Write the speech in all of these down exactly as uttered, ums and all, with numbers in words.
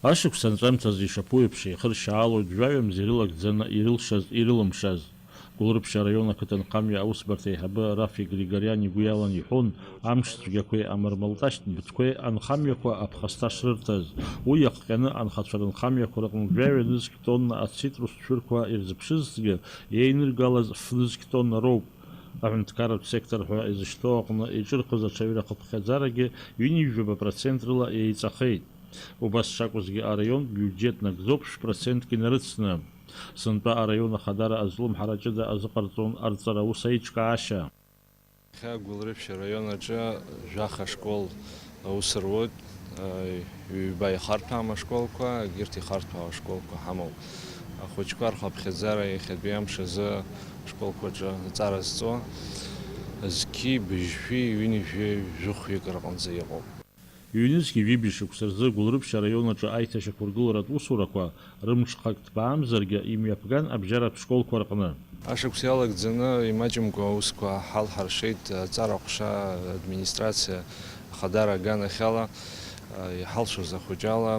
Ашықәс анҵәамҭазы ишаԥу еиԥш, еихыршьаалоит жәаҩа мза ирылагӡаны ирылшаз, ирылымшаз. Гәылрыԥшь араион ақыҭанхамҩа аусбарҭа аиҳабы Рафик Григориан игәы иалан иҳәон, амш цәгьақәеи амармалташьтә быҭқәеи анхамҩақәа аԥхасҭа шрырҭаз. Уи иахҟьаны анхацәа рынхамҩақәа рҟны жәаҩа нызқь тонна ацитрус цәырқәа ирзыԥшызҭгьы, еиныргалаз фнызқь тонна роуп. Аҳәынҭқарратә сектор ҳәа изышьҭоу аҟны иҿырхыз аҽаҩра ахыԥхьаӡарагьы ҩынҩажәаба процент рыла еиҵахеит. Убас шакәызгьы, араионтә биуџьеҭ нагӡоуп шә-процентк инарыцны. Сынтәа араион ахадара азлымҳара ҷыда азыҟарҵон арҵара аус аиҿкаашьа. Иахьа Гәылрыԥшь араион аҿы жәаха школ аус руеит, ҩба ихарҭәаам ашколқәа, егьырҭ ихарҭәаау ашколқәа ҳамоуп. Ахәыҷқәа рхыԥхьаӡара иахьатәи амш азы ашколқәа рҿы аҵара зҵо зқьи быжьшәи ҩынҩажәи жәохәҩык рҟынӡа иҟоуп. Ҩнызқь ҩажәи шықәса рзы Гәылрыԥшь араион аҿы аиҭашьақәыргыларатә усурақәа рымҽхак ҭбаамзаргьы имҩаԥган абжьаратә школқәа рҟны. Ашықәс иалагӡаны имаҷымкәа аусқәа ҳалҳаршеит, аҵара ҟәша администрациа ахадара аганахьала, иҳалшоз ахәыҷала,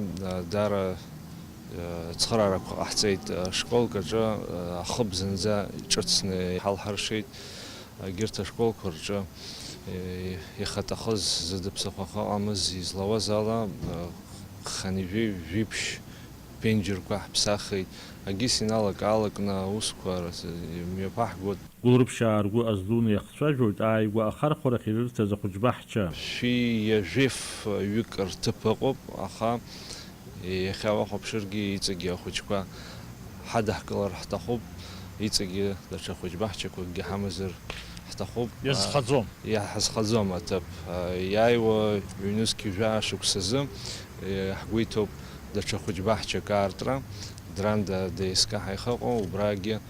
даара цхыраарақәа ҟаҳҵеит. Ашколк аҿы ахыб зынӡа ҿыцны иҳалҳаршеит. Егьырҭ ашколқәа рҿы, е, ихаҭахыз, зыдыԥсахәаха ыҟамыз излауаз ала, е, хынҩажәи жәиԥшь ԥенџьырқәа ҳԥсахит. Агьыс иналак-аалакны аусқәа рас-, мҩаԥаҳгоит. Гәылрыԥшьаа ргәы аздуны иахцәажәоит ааигәа ахархәарахь ирырҭаз ахәыҷбаҳча. Шәи ҩажәи фҩык рҭыԥ ыҟоуп, аха Иахьа уахәаԥшыргьы, иҵегьы ахәыҷқәа ҳадаҳкылар ҳҭахуп, иҵегьы даҽа хәыҷбаҳчақәакгьы ҳамазар ҳҭахуп. Иазхаӡом. Иаҳазхаӡом аҭыԥ. Иааиуа ҩнызқь жәаа шықәсазы, ҳгәы иҭоуп даҽа хәыҷбаҳчак аартра, Дранда ДСК ҳаихаҟа, убрагьы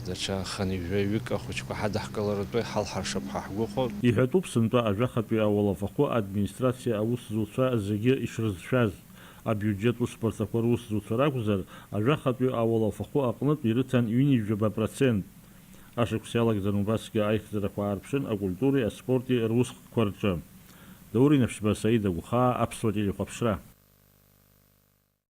даҽа хынҩажәаҩык ахәыҷқәа ҳадаҳкыларатәы ҳалҳаршап ҳәа ҳгәыӷуа. Иҳәатәуп сынтәа ажәахатәи ауалафахәы администрациа аусзуҩцәа зегьы ишрызшәаз. Абиуџьет усбарҭақәа русзуҩцәа ракәзар, ажәахатәи ауалафахәы аҟнытә ирыҭан ҩынҩажәаба процент. Ашықәс иалагӡаны убасгьы аихьӡарақәа аарԥшын акультуреи аспорти русхкқәа рҿы. Даур Инаԥшьба, Саида Гәхаа, Аԥсуа телехәаԥшра.